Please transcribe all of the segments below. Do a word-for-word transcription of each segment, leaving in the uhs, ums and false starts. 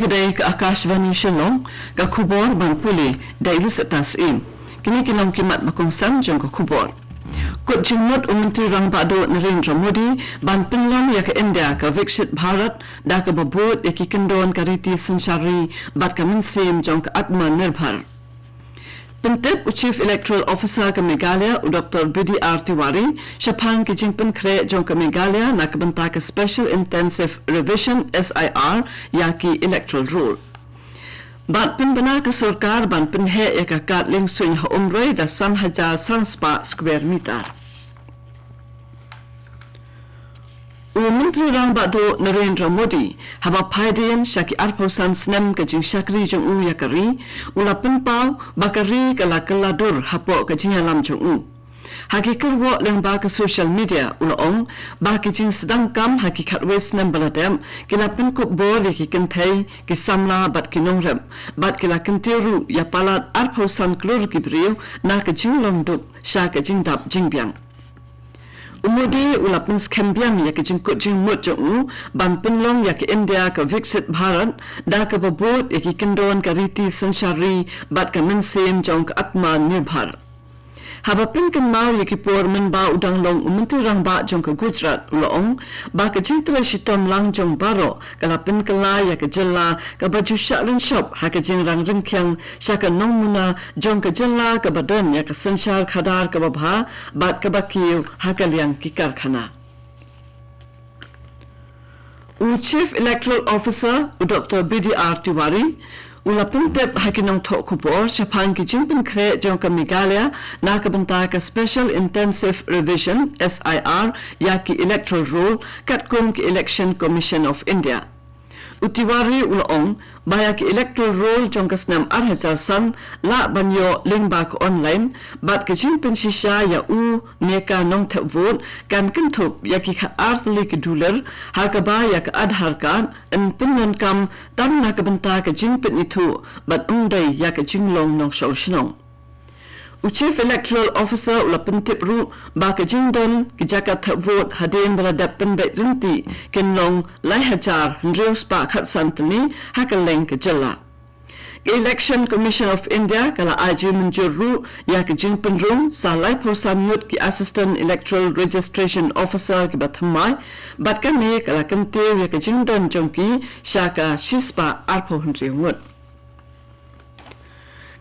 Ka dei ka Akashvani Shillong, ka khubor ban pule da i Lucetta Syiem. Kine ki long ki mat ba kongsan jong ka khubor. Kut jingmut u Myntri Rangbah Duh Narendra Modi ban pynlong ïa ka India ka Viksit Bharat da kaba bud ïa ki kyndon ka riti synshar ri bad ka mynsiem jong ka Atmanirbhar. Pyntip u Chief Electoral Officer ka Meghalaya, u Doctor B D R Tiwari, shaphang ki jingpynkhreh jong ka Meghalaya na ka bynta ka Special Intensive Revision, S I R, ïa ki Electoral Roll. Bad pynbna ka sorkar ban pynheh ïa ka kad liengsuiñ ha Umroi da san hajar san spah square meter. U Myntri Rangbah Duh Narendra Modi, haba phaidien sha ki arphew san snem ka jingshakri jong u ïa ka ri, u la pynpaw ba ka ri ka la kylla dur hapoh ka jingïalam jong u. Ha ki kyrwoh lyngba ka social media, u la ong ba ki jingsdang kam ha ki khatwei snem ba la dep ki la pynkup bor ïa ki kynthei, ki samla bad ki nongrep, bad ki la kyntiew ruh ïa palat arphew san klur ki briew na ka jinglong duk sha ka jingdap jingbiang. U Modi u la pynskhem biang ïa ka jingkut jingmut jong u ban pynlong ïa ka India ka Viksit Bharat da kaba bud ïa ki kyndon ka riti synshar ri bad ka mynsiem jong ka Atmanirbhar. Haba pynkynmaw ïa ki por mynba u dang long u Myntri Rangbah jong ka Gujarat, u la ong ba ka jingtrei shitom lang jong baroh ka la pynkylla ïa ka jylla kaba ju shah lynshop ha ka jingrang ryngkhiang sha ka nongmuna jong ka jylla kaba don ïa ka synshar khadar kaba bha bad kaba kiew ha ka liang ki karkhana. U Chief Electoral Officer, u Doctor B D R Tiwari, u la pyntip ha ki nongthoh khubor shaphang ki jingpynkhreh jong ka Meghalaya na ka bynta ka Special Intensive Revision, S I R, ïa ki Electoral Roll katkum ka Election Commission of India. U Tiwari u la ong ba ïa ki Electoral Roll jong ka snem ar hajar san lah ban ïoh lyngba ka online, bad ka jingpynshisha ïa u ne ka nongthep vote kan kynthup ïa ki khatar tylli ki dulir, ha kaba ïa ka Aadhaar card yn pyndonkam tang na ka bynta ka jingpynithuh bad ym dei ïa ka jinglong nongshong shnong. U Chief Electoral Officer u la pyntip ruh ba ka jingdon ki jaka thep vote hadien ba la dep pynbeit ryntih kin long lai hajar hynriew spah khatsan tylli ha kylleng ka jylla. Ka Election Commission of India ka la ai jingmynjur ruh ïa ka jingpynrung sa laiphew san ngut ki Assistant Electoral Registration Officer kiba thymmai, bad kane ka la kyntiew ïa ka jingdon jong ki sha ka shispah arphew hynriew ngut.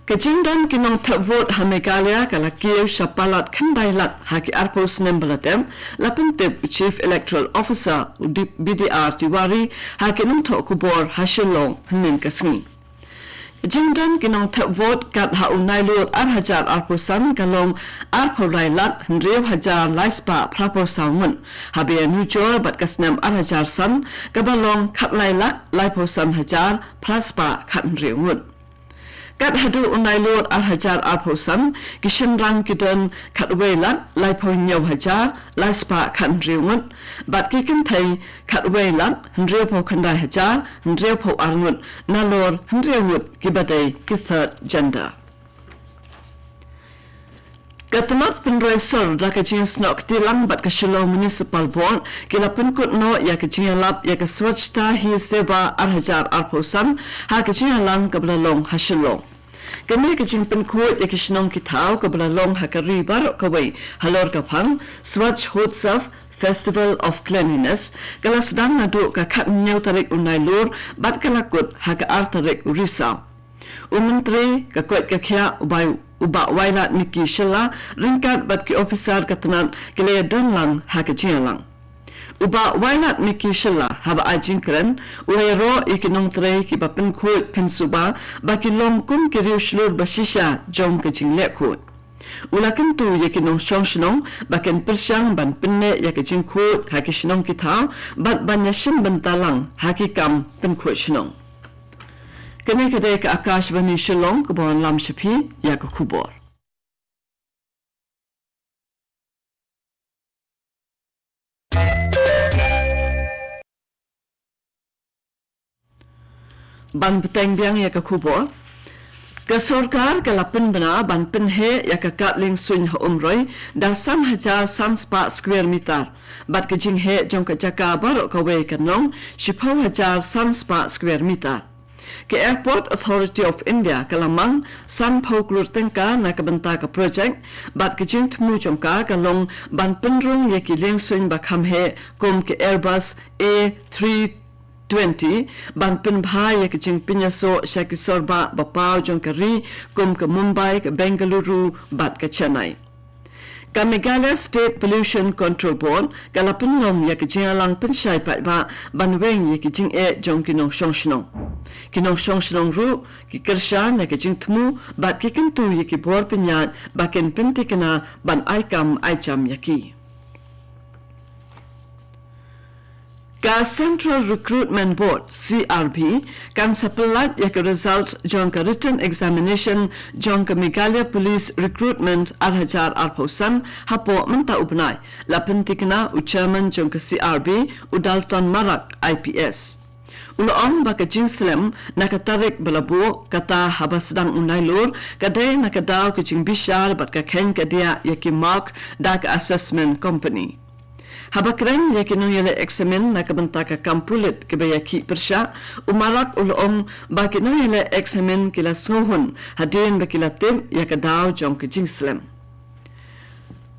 Ka jingdon ki nongthep vote ha Meghalaya ka la kiew sha palat khyndai lak ha ki arphew snem ba la dep, la pyntip u Chief Electoral Officer, u D-, B D R Tiwari, ha ki nongthoh khubor ha Shillong hynnin ka sngi. Ka jingdon ki nongthep vote kat ha u Nailur ar hajar arphew san ka long arphew lai lak hynriew hajar lai spah phraphew saw ngut. Haba ïanujor bad ka snem ar hajar san kaba long khatlai lak laiphew san hajar phra spah khathynriew ngut. Kat haduh u Nailur ar hajar arphew san, ki shynrang ki don khatwei lak laiphew hynñiew hajar lai spah khathynriew ngut, bad ki kynthei khatwei lak hynriewphew khyndai hajar hynriewphew ar ngut, nalor hynriew ngut kiba dei ki third gender. Ka tnat pynroi sor da ka jingsnoh kti lang bad ka Shillong Municipal Board ki la pynkut noh ïa ka jingïalap ïa ka Swachhata Hi Seva ar hajar arphew san ha ka jingïalang kaba la long ha Shillong. Kane ka jingpynkhuid ïa ki shnong ki thaw kaba la long ha ka ri baroh kawei halor ka phang Swachhotsav, Festival of Cleanliness, ka la sdang naduh ka khathynñiew tarik u Nailur bad ka la kut ha ka ar tarik u Risaw. U Myntri ka koit ka khiah u bai, u Bah Wailadmiki Shylla ryngkat bad ki ophisar ka tnat ki la ïadon lang ha ka jingïalang. U Bah Wailadmiki Shylla haba ai jingkren u la ïaroh ïa ki nongtrei kiba pynkhuid pynsuba ba ki long kum ki riewshlur ba shisha jong ka jingleh khuid. U la kyntu ïa ki nongshong shnong ba kin pyrshang ban pynneh ïa ka jingkhuid ha ki shnong ki thaw bad ban ïashim bynta lang ha ki kam pynkhuid shnong. Kane ka dei ka Akashvani Shillong kaba wanlam sha phi ïa ka khubor. Ban bteng biang ïa ka khubor. Ka sorkar ka la pynbna ban pynheh ïa ka kad liengsuiñ ha Umroi da san hajar san spah square meter. Bad ka jingheh jong ka jaka baroh kawei kan long shiphew hajar san spah square meter. Ka Airport Authority of India ka la mang sanphew klur tyngka na ka bynta ka project, bad ka jingthmu jong ka ka long ban pynrung ïa ki liengsuiñ ba kham heh kum ka Airbus A three twenty, ban pynbha ïa ka jingpynïasoh sha ki sor bah ba paw jong ka ri kum ka Mumbai, ka Bengaluru bad ka Chennai. Ka Meghalaya State Pollution Control Board ka la pynlong ïa ka jingïalang pynshai paidbah ban weng ïa ki jingeh jong ki nongshong shnong. Ki nongshong shnong ruh ki kyrshan ïa ka jingthmu bad ki kyntu ïa ki bor pynïaid ba kin pyntikna ban ai kam ai jam ïa ki. Ka Central Recruitment Board, C R B, kan sa pyllait ïa ka result jong ka written examination jong ka Meghalaya Police Recruitment ar hajar arphew san hapoh mynta u bnai, la pyntikna u chairman jong ka C R B, u Dalton Marak, I P S. U la ong ba ka jingslem na ka tarik ba la buh, kata haba sdang u Nailur, ka dei na ka daw ka jingbishar bad ka kheiñ ka diah ïa ki mark da ka assessment company. Haba kren ïa ki nongïaleh eksamin na ka bynta ka kam pulit kiba ïakhih pyrshah, u Marak u la ong ba ki nongïaleh eksamin ki la sngewhun hadien ba ki la tip ïa ka daw jong ka jingslem.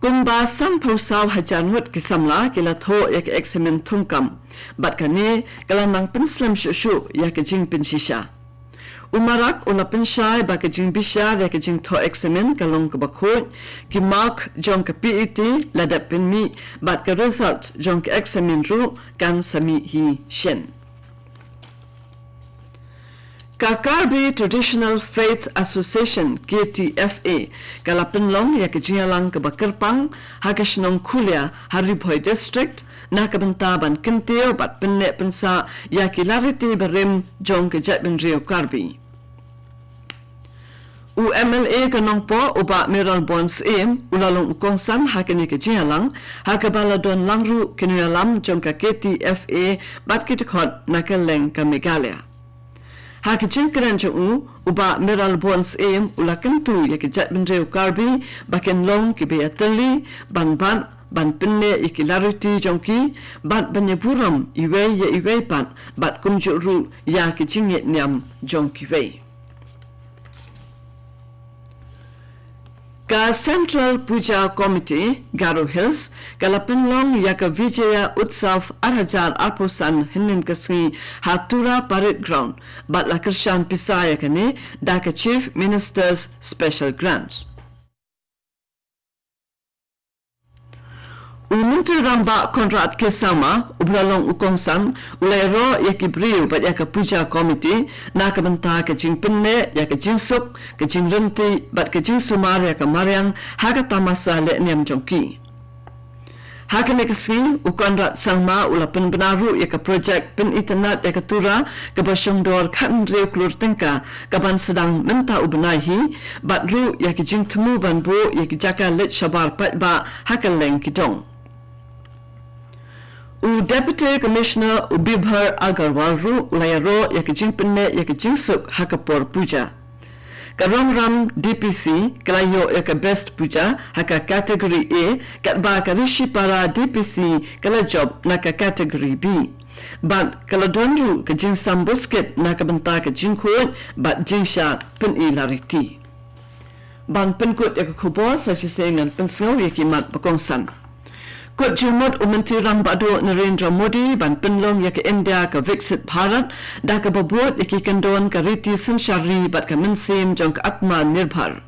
Kumba sanphew saw hajar ngut ki samla ki la thoh ïa ka eksamin thungkam, bad kane ka la nang pynslem shuh shuh ïa ka jingpynshisha. U Marak u la pynshai ba ka jingbishar ïa ka jingthoh eksamin ka long kaba khuid, ki mark jong ka P E T la dep pynmih, bad ka result jong ka eksamin ruh kan sa mih hi shen. Ka Karbi Traditional Faith Association, K T F A, ka la pynlong ïa ka jingïalang kaba kyrpang ha ka shnong Khulia, ha Ri Bhoi District, na ka bynta ban kyntiew bad pynneh pynsah ïa ki lariti barim jong ka jaitbynriew Karbi. U M L A ka Nongpoh, u Bah Mayralborn Syiem, u la long u kongsan ha kane ka jingïalang, ha kaba la don lang ruh ki nongïalam jong ka K T F A bad ki dkhot na kylleng ka Meghalaya. Ha ka jingkren jong u, u Bah Mayralborn Syiem u la kyntu ïa ki jaitbynriew Karbi ba kin long kiba ïatylli, ban bat, ban pynneh ïa ki lariti jong ki, bad ban ïaburom iwei ïa iwei pat, bad kumjuh ruh ïa ki jingngeit niam jong kiwei. Ka Central Puja Committee, Garo Hills, ka la pynlong ïa ka Vijaya Utsav ar hajar arphew san hynnin ka sngi ha Tura Parade Ground, bad la kyrshan pisa ïa kane da ka Chief Minister's Special Grant. U Myntri Rangbah Conrad K Sangma, uba la long u kongsan, u la ïaroh ïa ki briew bad ïa ka Puja Committee na ka bynta ka jingpynneh ïa ka jingsuk, ka jingryntih bad ka jingsumar ïa ka mariang ha ka tamasa lehniam jong ki. Ha kane ka sngi, u Conrad Sangma u la pynbna ruh ïa ka projek pynitynnad ïa ka Tura kaba shongdor khathynriew klur tyngka, kaban sdang mynta u bnai hi, bad ruh ïa ki jingthmu ban buh ïa ki jaka leit shabar paidbah ha kylleng ki dong. U Deputy Commissioner, u Bibhar Agarwal ruh u la ïaroh ïa ki jingpynneh ïa ki jingsuk ha ka por puja. Ka Rongram D P C ka la ïoh ïa ka Best Puja ha ka category A, katba ka Rishipara D P C ka la jop na ka category B. Bad ka la don ruh ka jingsam buskit na ka bynta ka jingkhuid bad jingshad pyni lariti. Ban pynkut ïa ka khubor, sa shisien ngan pynsngew ïa ki mat ba kongsan. Kut jingmut u Myntri Rangbah Duh Narendra Modi ban pynlong ïa ka India ka Viksit Bharat, da kaba bud ïa ki kyndon ka riti synshar ri bad ka mynsiem jong ka Atmanirbhar.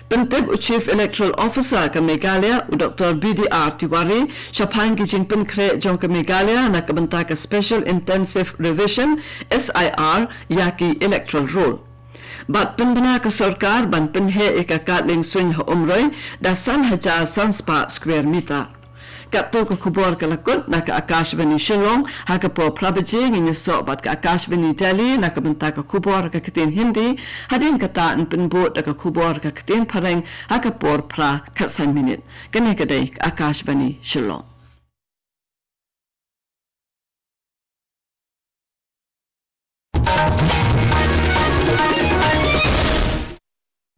Pyntip u Chief Electoral Officer ka Meghalaya, u Doctor B D R Tiwari, shaphang ki jingpynkhreh jong ka Meghalaya na ka bynta ka Special Intensive Revision, S I R, ïa ki electoral roll. Bad pynbna ka sorkar ban pynheh ïa ka kad liengsuiñ ha Umroi da san hajar san spah square meter. Katto ka khubor ka la kut na ka Akashvani Shillong, ha ka por phra baje ngin ïasoh bad ka Akashvani Delhi na ka bynta ka khubor ha ka ktien Hindi, hadien kata yn pynbud da ka khubor ha ka ktien Phareng ha ka por phra khatsan minit. Kane ka dei ka Akashvani Shillong.